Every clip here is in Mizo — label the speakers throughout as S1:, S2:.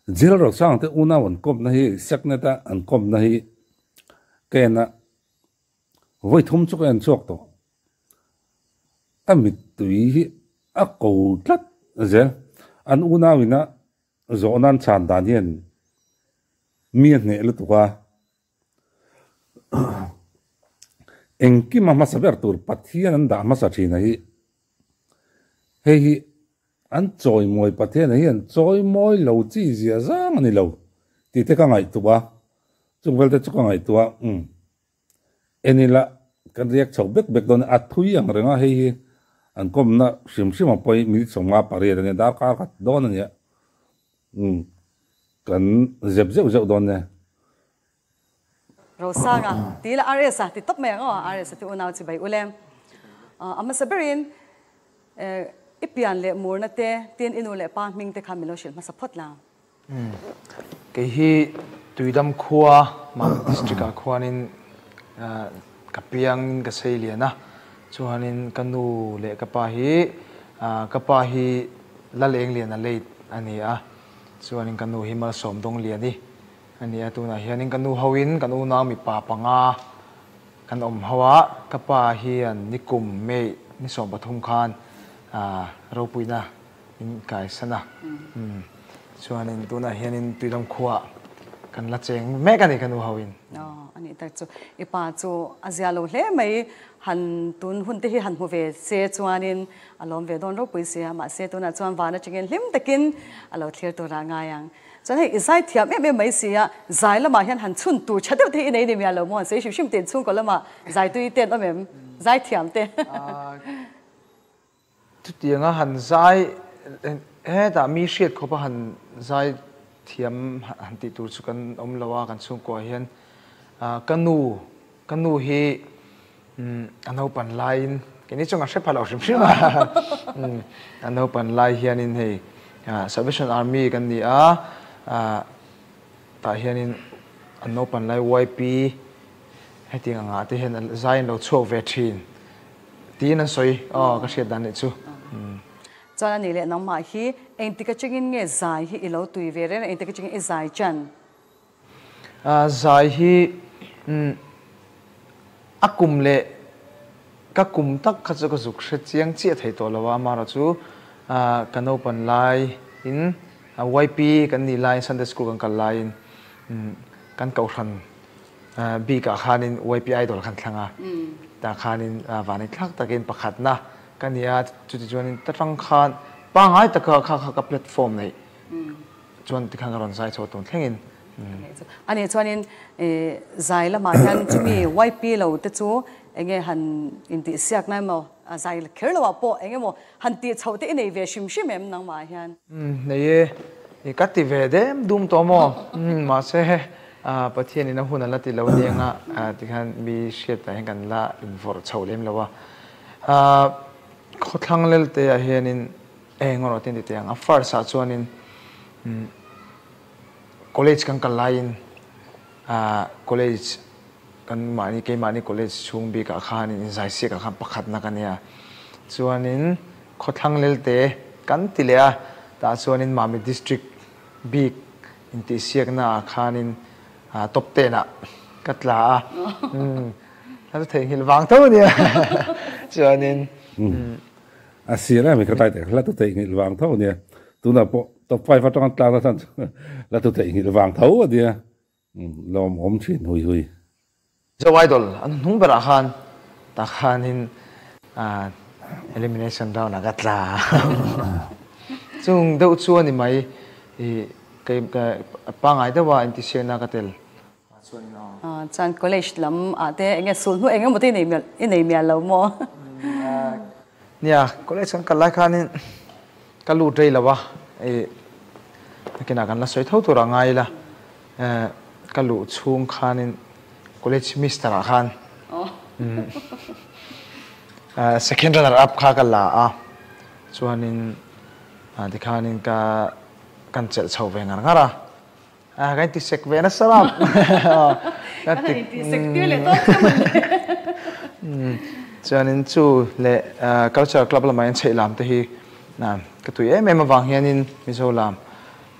S1: Jail Rosang te unau an kawmna hi Secnet a an kawmna hi ka en a, vawi thum chu ka en chhuak tawh. Ka mittui hi a ko tlat zel. An unau ina zawhna an chhan dan hian mi a hneh lutuk a. Engkim a hmasa ber tur Pathian an dah hmasa thin a hi. Hei hi an chawimawi Pathian ah hian chawimawi lo chi zia zang a ni lo tih te ka ngaihtuah a, chung vel te chu ka ngaihtuah a, umm en ila kan riak chho bek bek dawn a, a thui ang reng a, hei hi an kawmna hrim hrim ang pawhin minute 58 a nia, darkar khat dawn a nia, umm kan zep zeuh zeuh dawn e.
S2: Rosanga, Ti la RS a ti tawp mai ang aw, RS a ti unau chi bai ule. A hmasa berin i pian leh murna te, tin i nu leh pa hming te kha min lo hrilh hmasa phawt la.
S3: Kei hi Tuidam khua, Mamit District ah khuanin ka piangin ka sei lian a, chuanin ka nu leh ka pa hi, ka pa hi Lalengliana late a ni a, chuanin ka nu hi Malsawmdawngliani A ni a, tunah hianin ka nu hoin kan unau mipa panga kan awm ho a, ka pa hian nikum May ni 13 khan ropuina min kaisan a, chuanin tunah hianin Tuidam khuaah kan la cheng mek a ni ka nu hoin.
S2: Aw, a nih tak chu. I pa chu a zia lo hle mai, han tun hun te hi han hmu ve se chuanin a lawm ve dawn ropui sia, mahse tunah chuan van atangin hlim takin a lo thlir turah ngai ang. Chuan hei i zai thiam em em mai si a, zai lamah hian han chhun tur tha deuh te hi i nei ni miah lo maw? Han sawi hrim hrim ten chhungkaw lamah zai tui te an awm em? Zai thiam te.
S3: Chutianga han zai hetah mi hriat khawp a han zai thiam han tih tur chu kan awm lo a kan chhungkua hian ka nu ka nu hi A naupan laiin, keini chuan kan hre pha lo hrim hrim a, a naupan lai hianin hei Salvation Army kan ni a, tah hianin an naupan lai YP hetiang angah te hian zai an lo chhuak ve thin tiin an sawi aw ka hriat dan nih chu.
S2: Chuan a nih leh nangmah hi engtik atangin nge zai hi i lo tui ve reng a, engtik atangin i zai chan?
S3: Zai hi a kum leh ka kum tak kha chu ka zuk hre chiang chiah thei tawh lo a, amaherawh chu ka naupan laiin YP kan nih laiin Sunday School kan kal laiin kan kohhran bikah khanin YP Idol khan thlang a, tah khanin vanithlak takin pakhatna ka ni a, chutichuanin ta tang khan pangngai taka kha kha ka platform neih Chuan tikhan ka rawn zai chho tun thlengin.
S2: A nih chuanin zai lamah hian chumi YP lo te chu enge han intihsiak na emaw zai kher lo ah pawh eng emaw han tih chhoh te i nei ve hrim hrim em nangmah hian?
S3: Nei e, ka ti ve dem dum tawh maw? Mahse Pathian in a hun a la ti lo aniang a tikhan mi hriat ah hian kan la invawrh chho lem lo a. Khawthlang lelte ah hianin Eng erawh tin ti teh ang, a first ah chuanin college kan kal laiin college kan mahni keimahni college chhung bikah khanin inzaisiak ah khan pakhatna ka nia. Chuanin khawthlang lelte kan ti leh a, tah chuanin Mami district bik intihsiakna ah khanin top ten ah ka tla a, a chu theihnghilh vang tho a nia. Chuanin.
S1: A sir em ka tai teh hla tu theihnghilh vang tho ania tunah pawh top five atanga tlakna chhan chu hla tu theihnghilh vang tho ania lawmawm thin hui hui.
S3: Zo Idol an hnung berah khan tah khanin elimination round ah ka tla chung deuh chu a ni mai i kei pangngai deuha intihsiakna ka tel
S2: Chuan college lam ah te enge sulhnu eng emaw te i nei mial lo maw?
S3: Nia, college kan kal lai khanin ka lut rei lo a, i nakinah kan la sawi tho tur a ngai ila, ka luh chhung khanin college mister ah khan second runner up kha ka la a, chuanin tikhanin ka kan chelh chho ve ngar ngar a. Ka inti sek ve nasa lam.
S2: Ka han inti sek tir leh tawp che mawle.
S3: Chuanin chu leh cultural club lamah hian chheih lam te hi ka tui em em avang hianin Mizo lam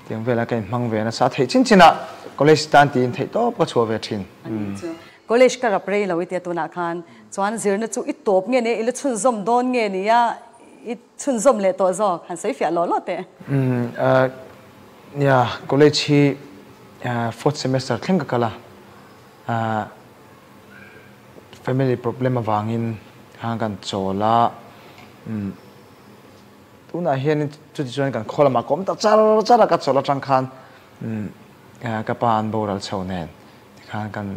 S3: Tiang velah ka inhmang ve nasa theih chin chin ah college tan tiin theih tawp ka chhuah ve thin.
S2: Ani chu college ka rap rei lo i tia tunah khan chuan zirna chu i tawp nge nia i la chhunzawm dawn nge nia i chhunzawm leh tawh zawk han sawi fiah lawh lawh teh.
S3: Umm nia college hi fourth semester thleng ka kal a family problem avangin khan kan chawl a umm. Tunah hianin chuti chuan kan khaw lamah ka awm ta char char a, ka chawlh atang khan ka pa an boral chho nen tikhan kan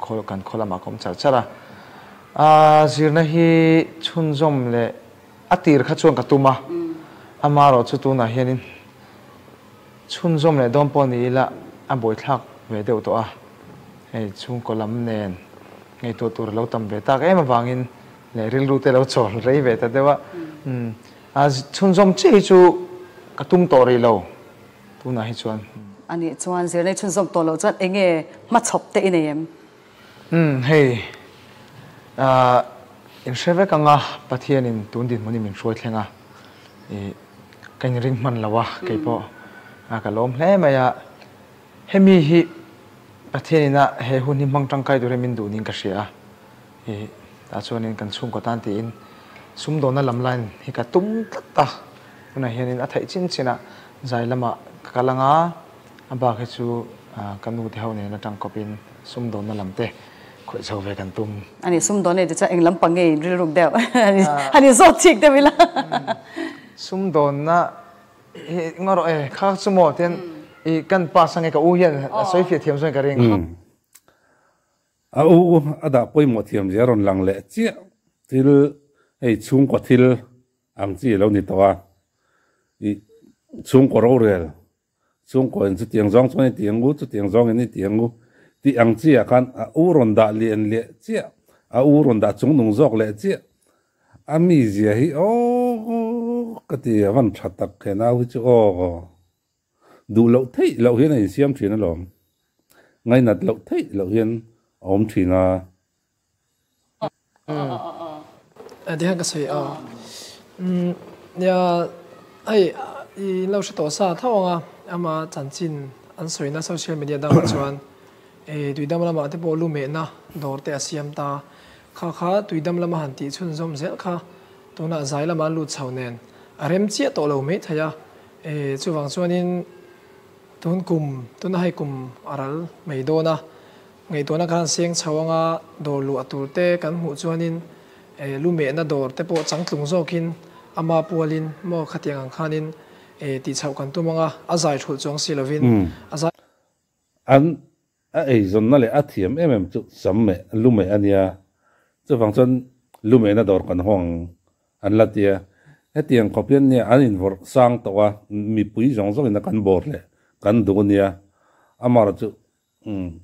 S3: khaw kan khaw lamah ka awm char char a. Zirna hi chhunzawm leh a tir kha chuan ka tum a, amaherawh chu tunah hianin chhunzawm leh dawn pawh ni ila a buaithlak ve deuh tawh a, hei chhungkaw lam nen ngaihtuah tur a lo tam ve tak em avangin Leh rilru te lo chawl rei ve ta deuh a. A chhunzawm chiah hi chu ka tum tawh rih lo tunah hi chuan.
S2: A nih chuan zirlai chhunzawm tawh loh chuan eng nge hmachhawp te i nei em?
S3: Umm hei in hre vek ang a, Pathianin tun dinhmun hi min hruai thleng a, ih ka inring hman lo a keipawh ka lawm hle mai a. Hemi hi Pathianin a he hun hi hmang tangkai turin min duh niin ka hria a. Ih, tah chuanin kan chhungkaw tan tiin sumdawnna lam line hi ka tum tlat a, tunah hianin a theih chin chinah zai lamah ka kal ang a, a bak hi chu ka nu te ho nen atang kawpin sumdawnna lam te khawih chho ve kan tum.
S2: Ani sumdawnna i ti chuan eng lampang nge in rilruk deuh? Han in zawt chik deuh ila.
S3: Sumdawnna hi ngaw rawh e, kha chu maw tian i kan pass ange ka u hian a sawi fiah thiam zawng in ka ring.
S1: A u a dah pawimawh thiam zia rawn lang leh chiah thil hei chhungkaw thil ang chi a lo ni tawh a, ih chhungkaw rorel chhungkaw in chutiang zawng chuan i ti ang u chutiang zawng in i ti ang u tih ang chi ah khan a u rawn dah lian leh chiah a u rawn dah chungnung zawk leh chiah a mizia hi aww ka ti a van tha tak he nau hi chu aww. Duh loh theih loh hian a insiam thin alawm. Ngainat loh theih loh hian a awm thin a.
S4: Tihian ka sawi a, nia hei i lo hre tawh sa tho ang a, ama chanchin an sawina social media dangah chuan Tuidam lamah te pawh lu mehna dawr te a siam ta. Kha kha Tuidam lama han tih chhunzawm zel kha tunah zai lama an lut chho nen a rem chiah tawh lo mai thei a. E, chuvang chuanin tun kum, tuna hei kum a ral mai dawn a, ngaihtuahna khan seng chho anga dawr luah tur te kan hmuh chuanin e, lu mehna dawr te pawh changtlung zawkin ama pualin maw khatiang ang khanin e, tih chhoh kan tum anga a zai thulh chuang si lovin a zai
S1: An a eizawnna leh a thiam em em chu sam meh, lu meh a nia. Chuvang chuan lu mehna dawr kan hawng an la ti a. Hetiang khawp hian nia an invawrh sang tawh a, mipui zawng zawngin a kan bawr leh kan duh a nia. Amaherawh chu umm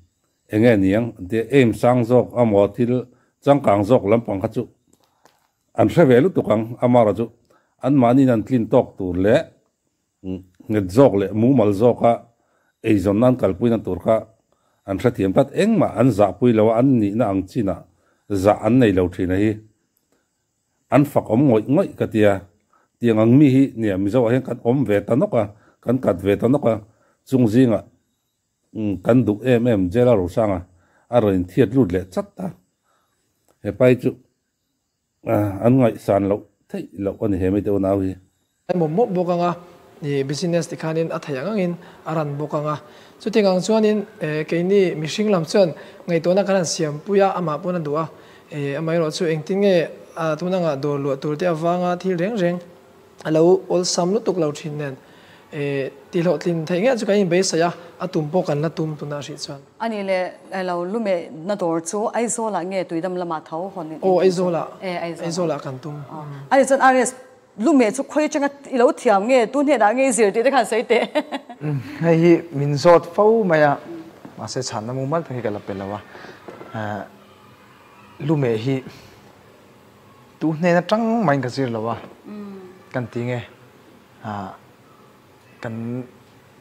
S1: eng nge niang an tia, aim sang zawk amaw thil changkang zawk lampang kha chu an hre ve lutuk ang. Amaherawh chu anmahniin an tlin tawk tur leh Nghet zawk leh mumal zawka eizawn nan kalpuina tur kha an hrethiam tlat. Engmah an zahpui lo a, an nihna ang chinah zah an nei lo thin a hi. An fak awm ngawih ngawih ka tia. Tiang ang mi hi nia Mizoah hian kan awm ve ta nawk a, kan kat ve ta nawk a, chung zingah kan duh em em Jela Rosanga a rawn inthiat lut leh chat ta. Hepa hi chu An ngaihsan loh theih loh a ni he mite unau hi.
S4: Mawp mawp bawk ang a, i business ti khanin a theih ang angin a ran bawk ang a. Chutiang ang chuanin keini mihring lam chuan ngaihtuahna kan han siampui a, amah pawn a duh a, amaherawh chu engtin nge tun anga dawr luah tur te avanga thil reng reng a lo awlsam lutuk lo thin nen ti hlawhtlin theih ngei chu kan inbeisai a, a tum pawh kan la tum tunah hrih chuan.
S2: A nih leh lo lume na dawr chu Aizawlah nge Tuidam lamah tho hawn in
S4: tum chu? Aw Aizawlah, Aizawlah kan tum.
S2: A nih chuan RS lume chu khawi atanga i lo thiam nge tu hnenah nge i zir tih te khan sawi teh.
S3: Hei hi min zawt fo mai a, mahse chhanna mumal tak hi ka la pe lo a, lume hi Tu hnen atang maiin ka zir lo a, kan ti nge kan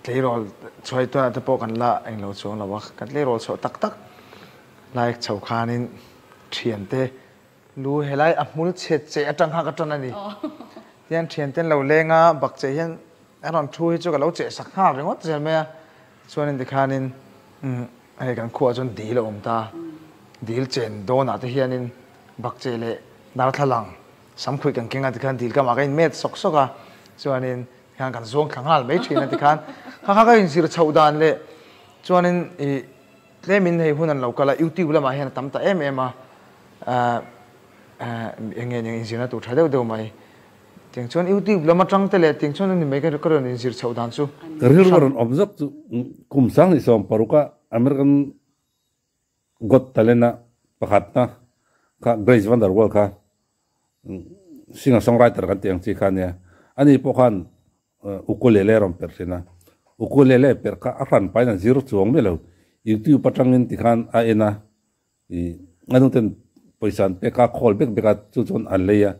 S3: tleirawl chhuai tunah te pawh kan la englo chuang lo a, kan tleirawl chhuah tak tak lai chho khanin thiante lu helai a hmul chhe che atang kha ka tan a ni. Tihian thiante an lo leng a, bakcheh hian A rawn thu hi chu ka lo cheh sak nghal ringawt zel mai a, chuanin tikhanin hei kan khuaah chuan dil a awm ta, dil chen dawnah te hianin bakcheh leh darthlalang samkhuih kan keng a tikhan dil kamah ka inmet sawk sawk a, chuanin tikhan kan zuang thla nghal mai thin a tikhan kha kha ka inzir chhoh dan leh chuanin ih tlemin hei hun an lo kal a, youtube lamah hian a tam ta em em a, eng nge eng inzirna tur tha deuh deuh mai. Tiang chuan YouTube lam atang te leh tiang chuan a ni mai ka rawn inzir chhoh dan chu.
S1: Ka rilru a rawn awm zawk chu kum 2016 a American Got Talent a pakhatna kha Grace VanderWaal kha singer songwriter kan tih ang chi kha ania. Ani pawh khan ukulele a rawn perh thin a. Ukulele perh kha a hran pahin a zir chuang miah lo. YouTube atangin tikhan a en a. I a nu ten pawisa an pek a, khawl bek bek a, chu chuan an lei a,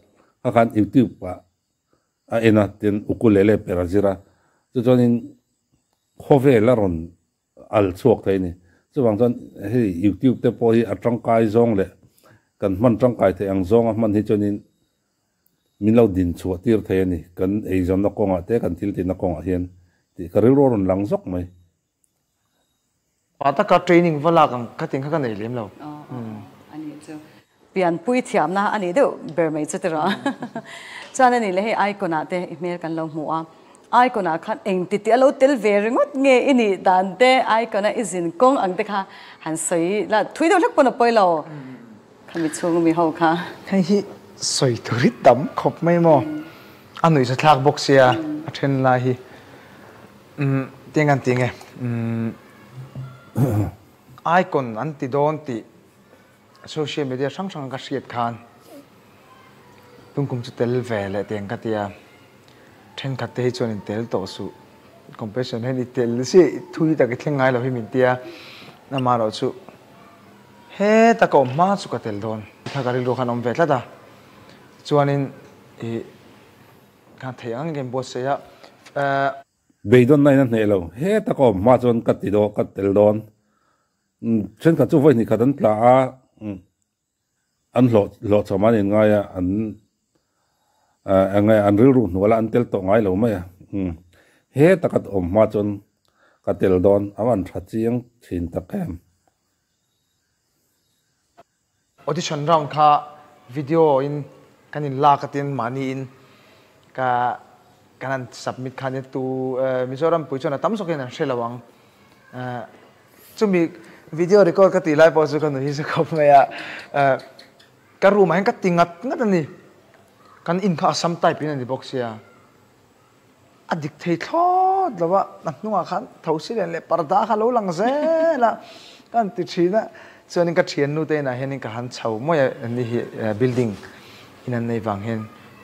S1: kha khan youtube ah a en a, tin ukulele per a zir a, chu chuanin khawvel a rawn al chhuak thei a ni. Chuvang chuan hei youtube te pawh hi a tangkai zawng leh kan hman tangkai theih ang zawnga hman hi chuanin min lo din chhuah tir thei a ni, kan eizawnna kawngah te kan thil tihna kawngah hian tih ka rilru a rawn lang zawk mai.
S3: Pa taka training va lak ang kha ting kha ka nei lem lo.
S2: A nih chu. Pianpui thiamna a nih deuh ber mai chu tiraw. Chuan a nih leh hei icon ah te i hmel kan lo hmu a. Icon ah khan eng ti tih a lo tel ve ringawt nge i nih dan te icon a i zin kawng ang te kha han sawi la thui deuh hlek pawn a pawi lo. Khami chhung mi ho kha.
S3: Hei hi sawi tur hi tam khawp mai maw. A nuihzathlak bawk sia a then lai hi. Umm tiang an ti nge umm icon an ti dawn tih social media hrang hrang ka hriat khan tungkum chu tel ve leh tiang ka tia thenkhat te hi chuan in tel tawh suh competition hian i tel si thui tak i thleng ngai lo hi min tia amaherawh chu heta ka awm hma chu ka tel dawn kha ka rilru khan awm ve tlat a chuanin ih Khan thei ang engkim buatsaih a.
S1: Beidawnna in a hneh lo. Heta ka awm hma chuan ka ti daw, ka tel dawn. Thenkhat chu vawi hnih khat an tla a, an hlawh hlawhchhawm an inngai a, an eng nge an rilru hnual a, an tel tawh ngai lo mai a. Heta ka awm hma chuan ka tel dawn, a van tha chiang thin tak em.
S3: Audition round kha video in kan in lak atin mahni in ka kan han submit kha ania tu Mizoram pui chuan a tam zawkin an hre lo ang. Chumi video record ka tih lai pawh chu ka nuih hi khawp mai a, ka room ah hian ka ti ngat ngat a ni. Kan in kha Assam type in a ni bawk sia. A dik thei thlawt lo a, a hnungah khan thosi lian leh parda kha lo lang zel a, ka han ti thin a. Chuanin ka thiannu te inah hianin ka han chho mawi a, ni hi building in an nei vang hian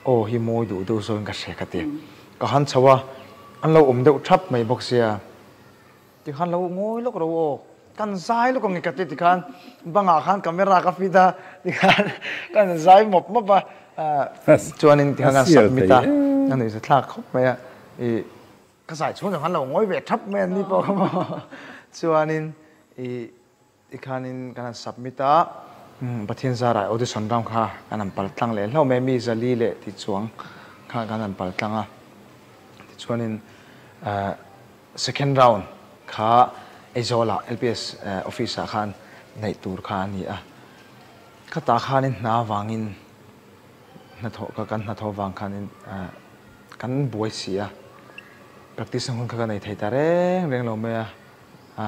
S3: aw hi mawi duh deuh zawkin ka hria ka ti. Ka han chho a, an lo awm deuh thap mai bawk sia. Tikhan lo ngawi lawk ro aw, kan zai lawk ang i ka ti tikhan bangah khan camera ka fit a, tikhan kan zai mawp mawp a, chuanin tikhan kan submit a, a nuihza thlak khawp mai a, i ka zai chhung zawng khan lo ngawi ve thap mai an ni pawh kha maw, chuanin i tikhanin kan han submit a, Pathian zarah audition round kha kan han pal tlang leh hlauh mai a, mi zali leh ti chuang kha kan han pal tlang a, tichuanin Second round kha Aizawl ah LPS office ah khan neih tur kha a ni a. Ka ta khanin hna vangin hnathawh ka kan hnathawh vang khanin kan buai si a. Practice na hun kha ka nei thei ta reng reng lo mai a.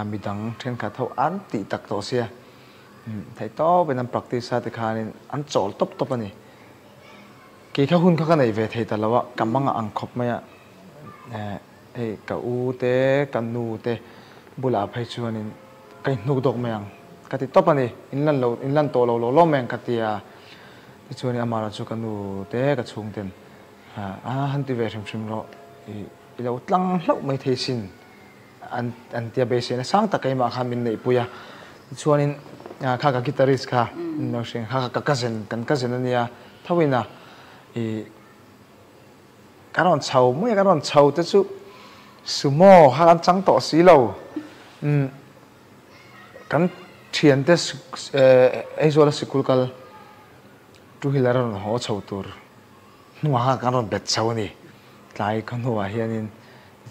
S3: Midang thenkhat ho an tih tak tawh sia. Theih tawpin an practice a tikhanin an chawl tawp tawp a ni. Kei kha hun kha ka nei ve thei ta lo a, ka mang a ang khawp mai a. Hei ka u te, ka nu te bulah phei chuanin ka inhnuk dawk mai ang ka ti tawp a ni. In lan lo, in lan tawh lo lo lo mai ang ka ti a. Tichuanin amah erawh chu ka nu te, ka chhungten a han ti ve hrim hrim rawh, i lo tlang hlauh mai thei sin an an tia beiseina sang tak keimah khan min neihpui a. Tichuanin kha ka guitarist kha, min lo hria kha ka cousin, kan cousin a nia tho ina i Kan rawn chho mai a, kan rawn chho te chu sumo kha kan chang tawh si lo. Umm kan thiante Aizawl a sikul kal two wheeler a rawn haw chho tur hnuah khan kan rawn bet chho a ni. Tlai khaw hnuah hianin.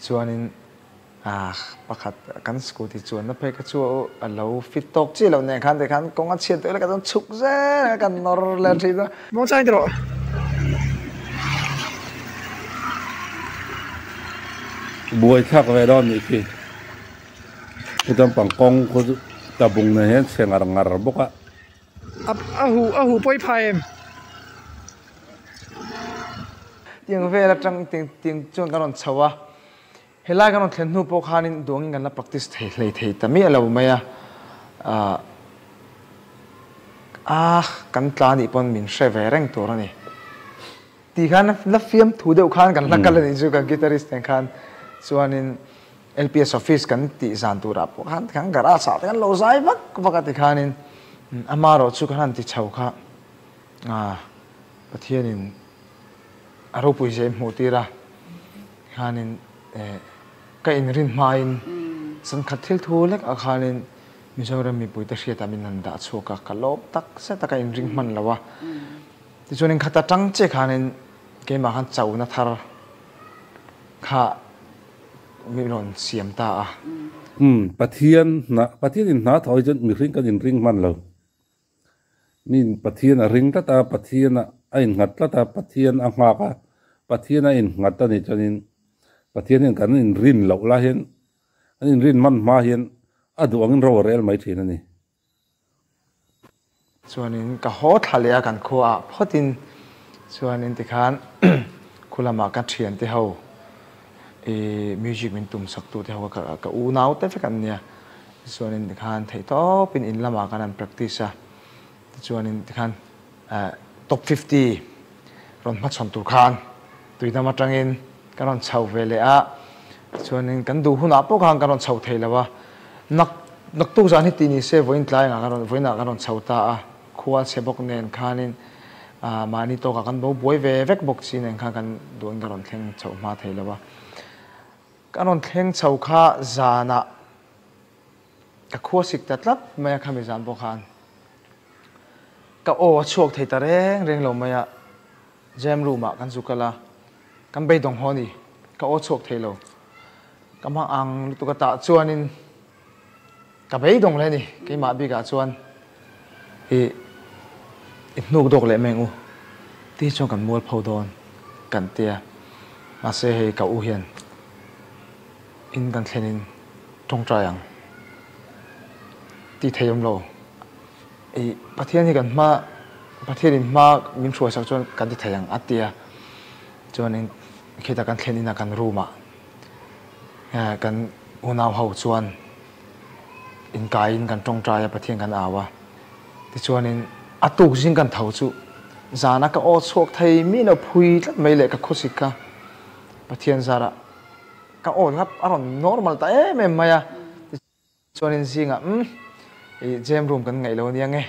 S3: Tichuanin ah pakhat kan scooty chuanna phei kha chu a lo fit tawk chiah loh nen khan tikhan kawng a chhiat tawh ila ka chuan chhuk zel a kan nawr leh thin a.
S4: Muangchang tawh.
S1: Buai thlak ve dawn nih khi. Chutan pangkawng khu chu tabung nen hian chhe ngar ngar bawk a.
S4: A hu a hu pawi phai em?
S3: Tiang vel atang tiang tiang chuan kan rawn chho a, helai kan rawn thlen hnu pawh khanin duangin kan la practice thei hlei thei ta miah lo mai a, ah ah kan tla nih pawn min hre ve reng tur a ni. Tih khan la fiam thu deuh khan kan la kal a nih chu kan guitarist nen khan chuanin LPS office kan tih zan turah pawh khan tikhan garage ah te kan lo zai vak vak a tikhanin amaherawh chu kan han ti chho kha ah Pathianin a ropui zia in hmuh tir a tikhanin eh ka inrin hmain sankhat thil thu lek ah khanin Mizoram mipuite hriatah min han dah chhuak a ka lawm tak zet a ka inring hman lo a. Tichuan inkhat atang che khanin keimah khan chona thar kha min rawn siam ta a.
S1: Umm, Pathian hna, Pathian in hna thaw hi chuan mihring kan inring hman lo. Miin Pathian a ring tlat a, Pathian a innghat tlat a, Pathian a nghak a, Pathian a innghat a nih chuanin Pathian hian kan inrin loh lai hian, an inrin hman hma hian a duh angin ro a rel mai thin a ni.
S3: Chuanin ka haw thla leh a kan khua ah phawtin chuanin tikhan khu lamah ka thiante ho ih music min tum sak tu te ho ka ka unau te vek an nia chuanin tikhan theih tawpin in lamah khan an practice a tichuanin tikhan eh top 50 rawn hmachhawn tur khan tuidam atangin kan rawn chho ve leh a tichuanin kan duh hunah pawh khan kan rawn chho thei lo a nak naktuk zan hi tih ni se vawiin tlaiah kan rawn vawiinah kan rawn chho ta a khua chhe bawk nen khanin ah mahni tawkah kan bo buai ve vek bawk si nen khan kan duhin kan rawn thleng chho hma thei lo a kan rawn thleng chho kha zanah ka khua sik ta tlat mai a khami zan pawh khan ka aw a chhuak thei ta reng reng lo mai a. Jam room ah kan zu kal a, kan beidawng haw a ni, ka aw chhuak thei lo. Ka hma ang lutuk a tah chuanin ka beidawng leh a ni, keimah bikah chuan i i hnuk dawk leh meng u ti chuan kan mual pho dawn kan tia, mahse hei ka u hian in kan thlenin tawngtai ang ti thei awm lo. I Pathian hi kan hma Pathian in hma min hruai sak chuan kan ti thei ang a ti a, chuanin khitah kan thlen inah kan room ah kan unau ho chuan inkaiin kan tawngtai a Pathian kan au a, tichuanin a tuk zing kan tho chu zana ka aw chhuak thei miah lo phui tlat mai leh ka khawsik kha Pathian zarah ka aw kha a rawn normal ta em em mai a. Chuanin zingah umm i jam room kan ngaih lo ania nge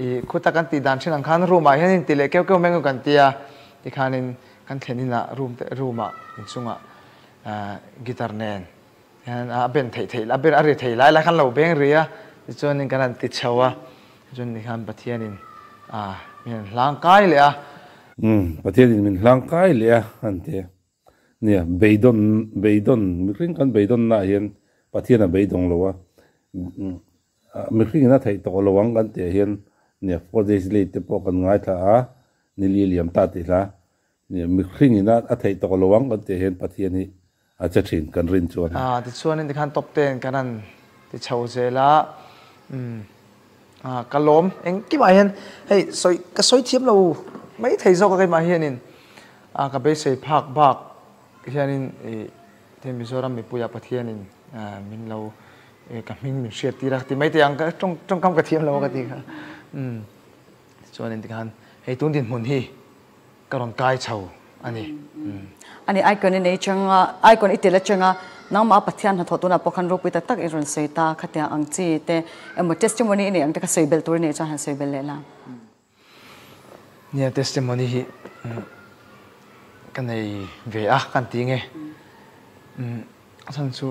S3: i khuta kan tih dan thin ang khan room ah hian in ti leh keuh keuh mai ang kan tia tikhanin kan thlen inah room te room ah inchungah guitar nen hian a ben theih theih a ben a ri thei lai lai khan lo beng ri a tichuanin kan han ti chho a chuan tikhan Pathianin ah min han hlang kai leh a.
S1: Umm Pathianin min hlang kai leh a an ti a. Nia, beidawn, beidawn, mihring kan beidawnnaah hian Pathian a beidawng lo a, mihringin a theih tawh lo ang kan tih ah hian nia 4 days late te pawh kan ngaithla a, ni li liam ta tih hla, nia mihringin a theih tawh lo ang kan tih ah hian Pathian hi a che thin kan rin chuan.
S3: Ah, tichuanin tikhan top ten kan han ti chho zel a, umm ah ka lawm engkimah hian hei sawi ka sawi thiam lo mai thei zawk a keimah hianin. A ka beisei phak bak hianin i te Mizoram mipuiah Pathianin min lo ka hming min hriat tir a ti mai teh ang ka tawng tawngkam ka thiam lo a ka ti kha umm tichuanin tikhan hei tun dinhmun hi ka rawn kai chho a ni umm.
S2: Ani icon i nei changa icon i tel atanga nangmah Pathian hnathawh tunah pawh khan ropui tak tak i rawn sawi ta khatiang ang chi te emaw testimony i neih ang te kha sawi belh tur i neih chuan han sawi belh leh la.
S3: Nia testimony hi ka nei ve a kan ti nge a chhan chu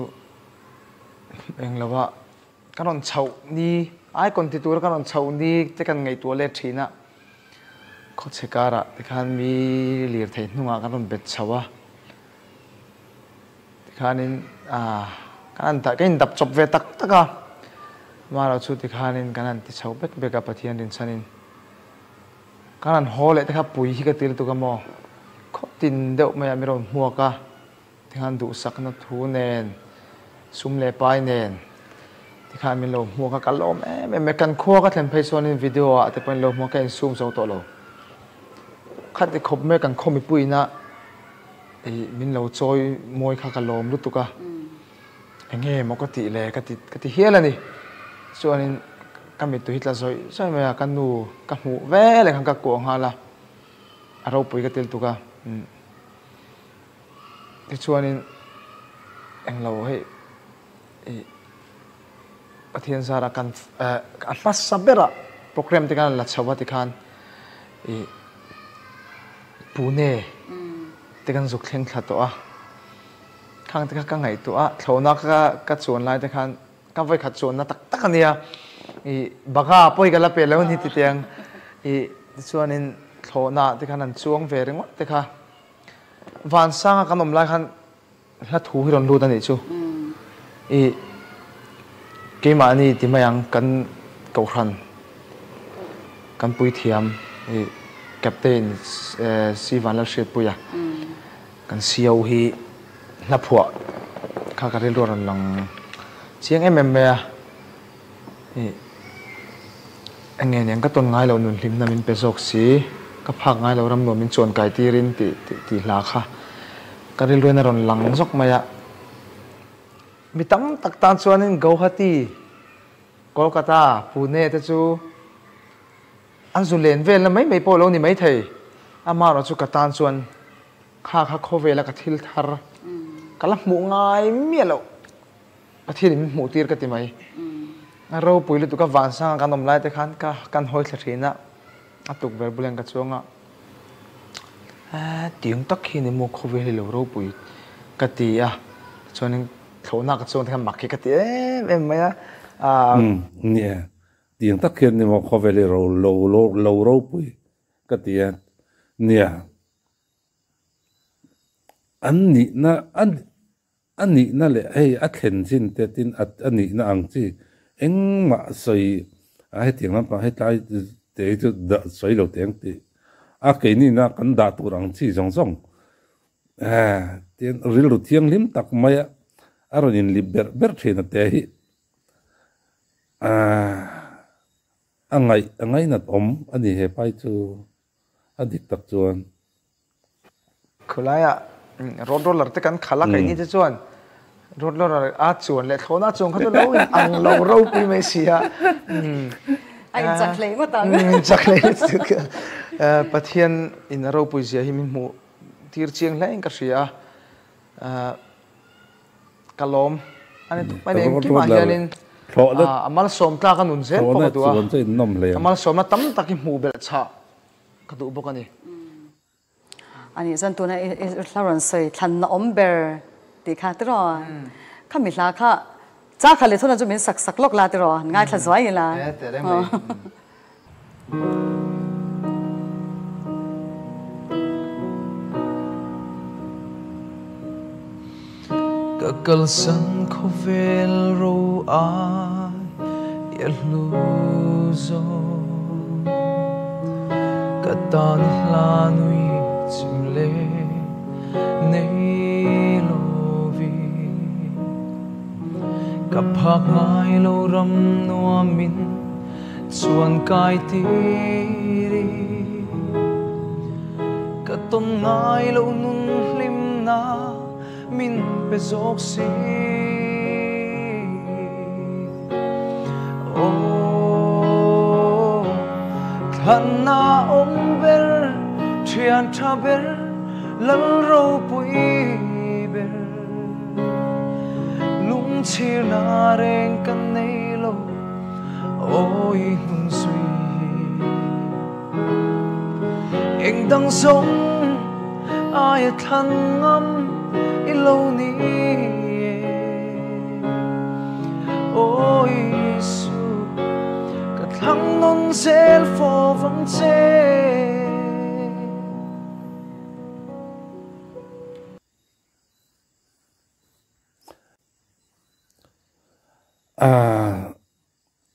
S3: eng lova ka rawn chhoh ni icon ti tura ka rawn chhoh ni te kan ngaihtuah let thin a khawchhe karah tikhan mi lirthei hnungah kan rawn bet chho a. Tikhanin kan han kan indap chawp ve tak tak a, amaherawh chu tikhanin kan han ti chho bek bek a Pathian rinchhanin. Kan han haw leh te kha pui hi ka ti lutuk a maw, khaw tin deuh mai ah mi rawn hmuak a, tikhan duhsakna thu nen, sum leh pai nen tikhan min lo hmuak a, ka lawm em em mai. Kan khua ka thlen phei chuanin video ah te pawhin lo hmuak ka insum zo tawh lo. Khati khawp mai kan khaw mipuiin a. Ih, min lo chawi mawi kha ka lawm lutuk a, enge maw ka tih le ka ti ka ti hial a ni. Chuanin ka mittui hi tla zawih zawih mai a, ka nu ka hmuh veleh khan ka kuah nghal a, a ropui ka ti lutuk a. Umm, tichuanin englo hei ih Pathian zara kan a hmasa berah program te khan la chho a tikhan ih Pune te kan zuk thleng thla tawh a, khang te kha ka ngaihtuah a, thlawhna ka ka chuan lai te khan ka vawikhat chuanna tak tak a nia ih bagha pawh hi ka la pe lo a ni ti tiang ih tichuanin thlawhna te khan an chuang ve ringawt te kha Vansanga kan awm lai khan Hla thu hi rawn lut a nih chu. I keimahni ti mai ang kan kohhran kan puithiam i Captain Si Vanlalhriatpuia kan CO hi hla phuah kha ka rilru a rawn lang chiang em em mai a. I eng nge niang ka tawn ngai loh nun hlimna min pe zawk si, ka phak ngai loh ram nuam min chuan kai tirin tih tih hla kha ka rilruin a rawn lang zawk mai a. Mi tam tak tan chuanin Gauhati, Kolkata, Pune te chu an zu len velna mai mai pawh lo ni maithei, amaherawh chu ka tan chuan kha kha khawvela ka thil thar ka la hmuh ngai miah loh. Pathian in min hmuh tir ka ti mai. A ropui lutuk a vansanga kan awm lai te khan ka kan hawi thla thin a, a tukverh bulah ka chuang a, tiang tak hi ni maw khawvel hi lo ropui ka ti a, chuanin thlawhna ka chuang te khan mak hi ka ti em em mai a.
S1: Umm nia, tiang tak hian ni maw khawvel hi lo ropui ka ti a, nia an nihna A nihna leh hei a thlen chin te tin a nihna ang chi engmah sawi a hetiang lampang hetlai te hi chu dah sawi lo teh ang tih a keinina kan dah tur ang chi zawng zawng tin rilru thianghlim tak maia a rawn inlip berh berh thin a te hi a ngaih a ngainat awm a ni he pai chu a dik tak chuan.
S3: Khulaiah road roller te kan khalh a keini te chuan road roller a chuan leh thlawhna a chuan kha chu lo in ang lo ropui mai si a.
S2: A in chak hlei ngawt ang.
S3: In chak hlei lutuk. Pathian in a ropui zia hi min hmuh tir chiang hle in ka hria a. Ka lawm. Ani tawp mai ni engkimah hianin a malsawm tlak a nun zel pawh ka duh a. A malsawmna tam tak hi hmuh belh chhah ka duh bawk a ni.
S2: Ani chuan tuna i hla rawn sawi thlanna awm ber tih kha tiraw? Kha mi hla kha cha kha leh thuna chu min sak sak lawk la tiraw? Ngaithla zuai ila.
S3: E teh reng mai. Ka kalsan khawvel ro ai i hlu zawk. Ka tan hla nui chim le nei lovi. Ka phak ngai lo ram nuamin chuan kai tiri. Ka tawn ngai lo nun hlimna min pe zawk si. Aw, thlanna awm ber, thian tha ber, lal ropui ber. Lungchhirna reng ka nei lo, awi hnung zui. Eng dang zawng aia thlan ngam i lo ni e. Aw Isu, ka thlang nawn zel fo vang che.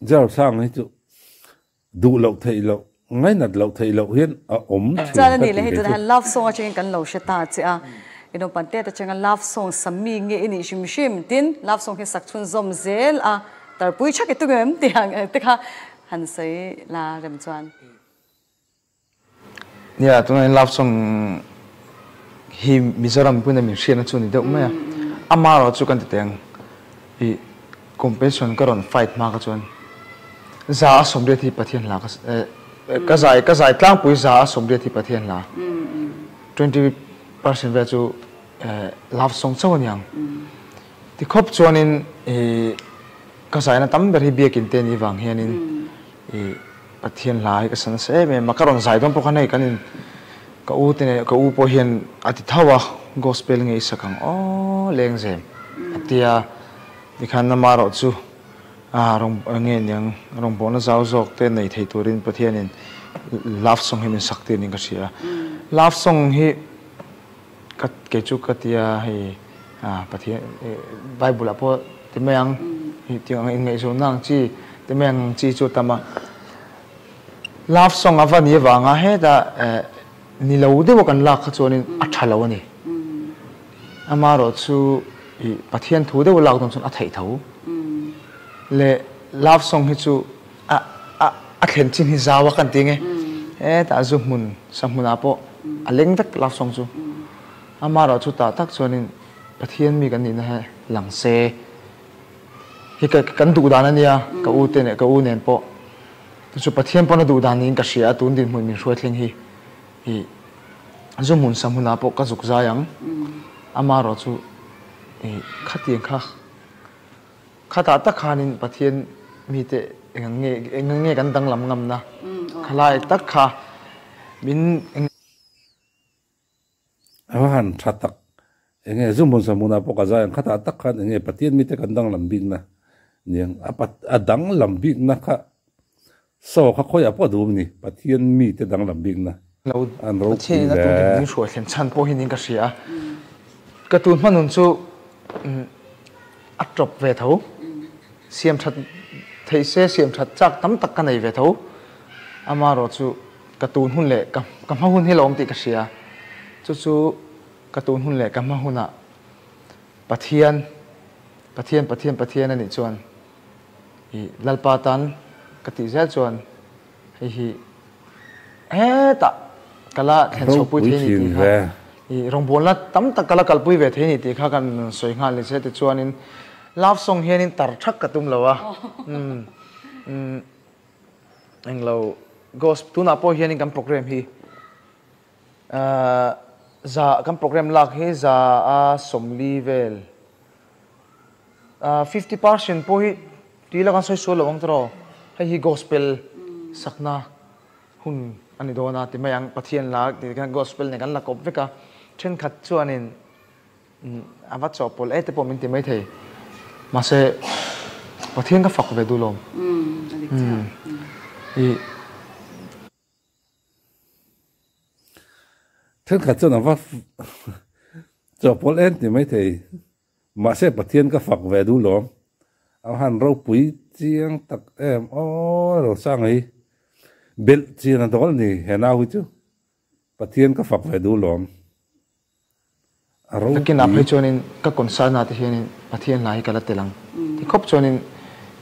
S1: Jalsang hi chu duh loh theih loh, ngainat loh theih loh hian a awm thin
S2: Chuan a
S1: ka
S2: nih
S1: ti
S2: leh hei
S1: kei
S2: tunah
S1: chu.
S2: hian love song atangin kan lo hre ta che a, i naupang tet atanga love song sa mi nge i nih hrim hrim tin love song hi sak chhunzawm zel a, tarpui thak i tum em tih ang te kha han sawi la rem chuan.
S3: Nia, tunah hian love song hi Mizoram mipuina min hriatna chu a ni deuh mai a. Amaherawh chu kan ti teh ang, ih competition ka rawn fight hma kha chuan za a sawmriat hi Pathian hla ka ka zai ka zai tlangpui za a sawmriat hi Pathian hla 20% vel chu love song chauh a ni ang. Tikhawp chuanin ih ka zaina tam ber hi biakin te ni vang hianin I Pathian hla hi ka sa nasa em em a, ka rawn zai dawn pawh khan hei kan in ka u te nen ka u pawh hian a ti tho a, gospel nge i sak ang aw lengzem a tia tikhan amaherawh chu a rawn nge niang rawngbawlna zau zawk te nei thei turin Pathianin love song hi min sak tir niin ka hria a, love song hi Ka kei chu ka tia hei Pathian Bible ah pawh ti mai ang hei tiang ang inngaihzawnna ang chi ti mai ang chi chu a tam a. Love song a va ni avanga hetah ni lo deuha kan lak kha chuanin a tha lo a ni. Amaherawh chu ih Pathian thu deuha lak dawn chuan a theih tho. Leh love song hi chu a a a thlen chin hi zau a kan ti nge hetah zu hmun sa hmunah pawh a leng vek love song chu amaherawh chu tah tak chuanin Pathian mi kan nihna hi lang se hi ka kan duh dan a nia ka u te leh ka u nen pawh chu chu Pathian pawn a duh dan niin ka hria a tun dinhmun min hruai thleng hi ih zu hmun sa hmunah pawh ka zuk zai ang amaherawh chu ih khatiang kha. Khatah tak khanin Pathian mite eng nge eng nge kan danglam ngamna khalai tak kha min eng.
S1: A va han tha tak eng nge zu hmun sa hmunah pawh ka zai ang khatah tak khan eng nge Pathian mite kan danglam bikna niang a a danglam bikna kha saw kha khawiah pawh a duh a ni Pathian mite danglam bikna
S3: Lo
S1: an ropui
S3: Pathian in a
S1: hle.
S3: tun min hruai thlen chhan pawh hi niin ka hria a ka tun hmanun chu A tawp ve tho. Siam that theih se siam that chak tam tak ka nei ve tho. Amaherawh chu ka tun hun leh ka ka hma hun hi la awm tih ka hria. Chu chu ka tun hun leh ka hma hunah Pathian, Pathian, Pathian, Pathian a nih chuan i Lalpa tan ka tih zel chuan Hei hi hetah ka la thlen chhohpui
S1: Ropui
S3: thei a ni
S1: thin
S3: tih kha
S1: ve.
S3: I rawngbawlna tam tak ka la kalpui ve thei a ni tih kha kan sawi nghal ni se tichuanin love song hianin tar thak ka tum lo a umm umm englo gospel tunah pawh hianin kan program hi ahh za kan program lak hi za a sawmli vel ahh 50% pawh hi Tih la kan sawi sual lo ang tawh, hei hi gospel sakna hun a ni dawn a ti mai ang, Pathian la tih khan gospel nen kan la kawp vek a, thenkhat chuanin a va chawhpawlh e te pawh min ti maithei, mahse Pathian ka fak ve duh lawm. I.
S1: Thenkhat chuan a va chawhpawlh e ti maithei. Mahse Pathian ka fak ve duh lawm. A han ropui chiang tak em aw Rosanga hi belh chian a dawl ni he nau hi chu Pathian ka fak ve duh lawm. A ropui.
S3: Nakinah phei chuanin ka concern ah te hianin Pathian hla hi ka la tel ang ti khawp chuanin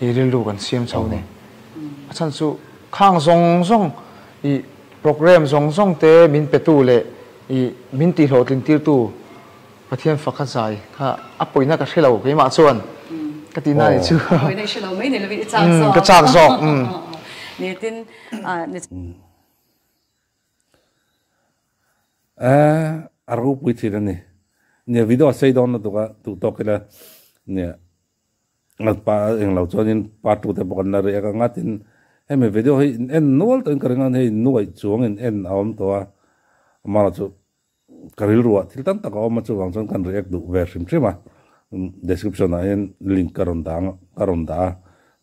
S3: i rilru kan siam chho ni. A chhan chu khang zawng zawng i program zawng zawng te min petu leh i min tihhlawhtlin tirtu Pathian fak a zai kha a pawina ka hre lo keimah chuan ka tih na ni chu.
S2: Pawina i hre lo mai ni lovin i chak zawk.
S3: Ka chak zawk.
S2: Ni tin ni.
S1: A ropui thin a ni. Nia video a sei dawn lutuk a duh tawk ila nia pa englo chuanin part 2 te pawh kan la riak anga tin hemi video hi in en nual tawhin ka ring a hei nuaih chuang in en a awm tawh a amaherawhchu chu Ka rilruah thil tam tak a awm a, chuvang chuan kan react duh ve hrim hrim a, description ah hian link ka rawn dah ang ka rawn dah a,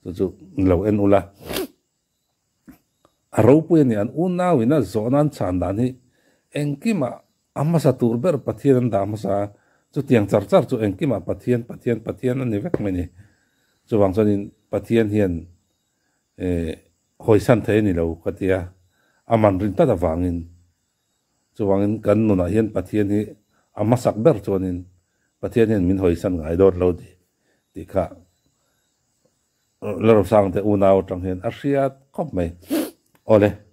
S1: chu chu lo en ula. A ropui a ni, an unau in a zawhna an chhan dan hi engkimah a hmasa tur ber Pathian an dah hmasa a, chutiang char char chu engkimah Pathian Pathian Pathian a ni vek mai ni. Chuvang chuanin Pathian hian. Hawisan thei a ni lo ka ti a, a man rin tlat avangin. Chuvangin kan nunah hian Pathian hi a hmasak ber chuanin Pathian hian min hawisan ngai dawt lo ti tih kha Lalrosangte unau atang hian a hriat khawp mai. Awle.